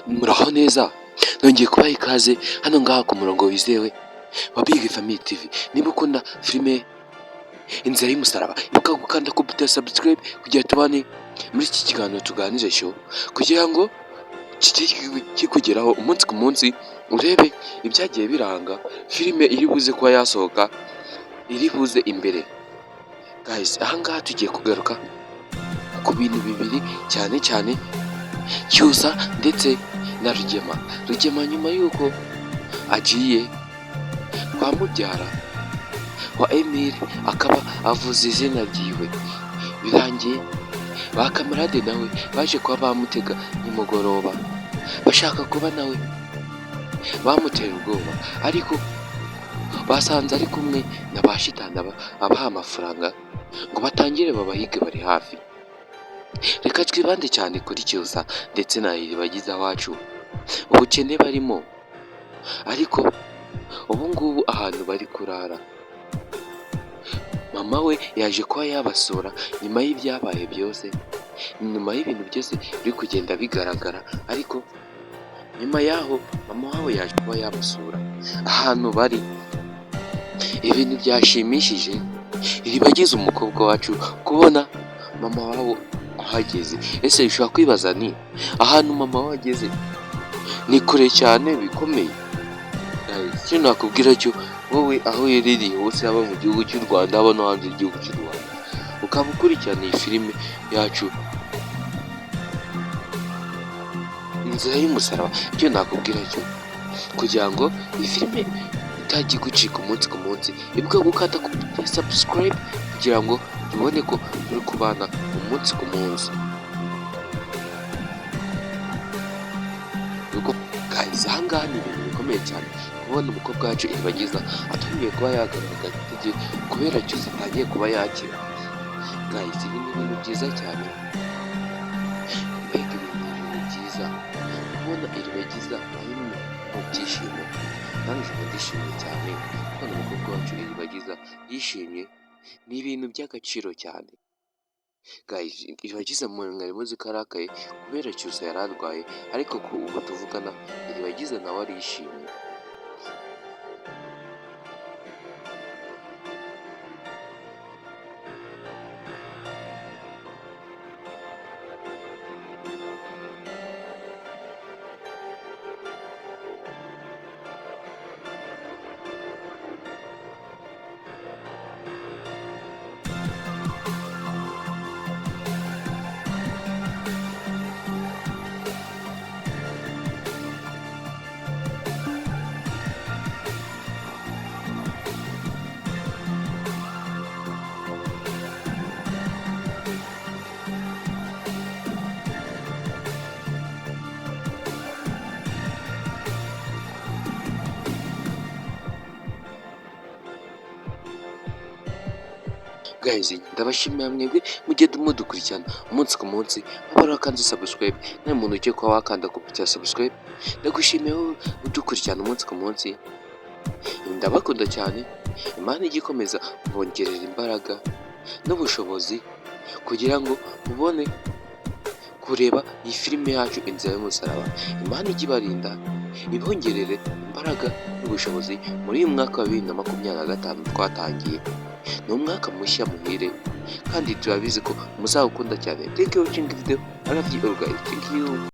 Muraho neza, nongeye kubaha ikaze hano ngaha ku murongo wizewe wa Big Family TV. Niba ukunda filime Inzira y'Umusaraba, ibuka gukanda ku buto ya subscribe kugira tubane muri iki kiganiro tuganire show, kugira ngo kijye kikugeraho umunsi ku munsi, urebe ibyagiye biranga filime iri buze kuba yasohoka, iri buze imbere. Guys, aha ngaha tugiye kugaruka ku bintu bibiri cyane cyane Cyusa ndetse na Rugema. Rugema nyuma y'uko agiye kwa mubyara wa Emile akaba avuze izina ryiwe, birangiye ba kamarade nawe baje kuba bamutega nimugoroba, bashaka kuba nawe bamutera ubwoba, ariko basanze ari kumwe na ba shitani abaha amafaranga ngo batangire babahige bari hafi. Reka twibande cyane kuri Cyusa ndetse na Iribagiza wacu, ubukene barimo, ariko ubu ngubu ahantu bari kurara, mama we yaje kuba yabasura nyuma y'ibyabaye byose, nyuma y'ibintu byose biri kugenda bigaragara, ariko nyuma y'aho mama wabo yaje kuba yabasura ahantu bari, ibintu byashimishije Iribagiza umukobwa wacu kubona mama wabo ahageze. Ese ushobora kwibaza ni ahantu mama we ageze ni kure cyane bikomeye? Icyo nakubwira cyo wowe aho uherereye hose, haba mu gihugu cy'u Rwanda, haba no hanze y'igihugu cy'u Rwanda, ukaba ukurikirana iyi filime yacu Inzira y'Umusaraba, icyo nakubwira cyo kugira ngo iyi filime itajya igucika umunsi ku munsi, ibuka gukanda kuri subscribe kugira ngo tubone ko turi kubana umunsi ku munsi. Guys, aha ngaha ni ibintu bikomeye cyane kubona umukobwa wacu Iribagiza atongeye kuba yagaragara kubera Cyusa atangiye kuba yakira. Guys, ibi ni ibintu byiza cyane, mbega ibintu ni ibintu byiza kubona Iribagiza ari mu byishimo. Nanjye ubu ndishimye cyane kubona umukobwa wacu Iribagiza yishimye, ni ibintu by'agaciro cyane. Guys, Iribagiza mwari muzi ko arakaye kubera Cyusa yari arwaye, ariko ubu tuvugana Iribagiza nawe arishimye. Guys, ndabashimira mwebwe mujye mudukurikirana umunsi ku munsi, waba warakanze subscribe, nawe muntu ugiye kuba wakanda ku buto ya subscribe, ndagushimiye wowe udukurikirana umunsi ku munsi, ndabakunda cyane. Imana ijye ikomeza kubongerera imbaraga n'ubushobozi kugira ngo mubone kureba iyi filime yacu Inzira y'Umusaraba. Imana ijye ibarinda, ibongerere imbaraga n'ubushobozi muri uyu mwaka wa 2025 twatangiye. Ni umwaka mushya muhire kandi turabizi ko muzawukunda cyane. Thank you watching video. I love you all guys. Thank you.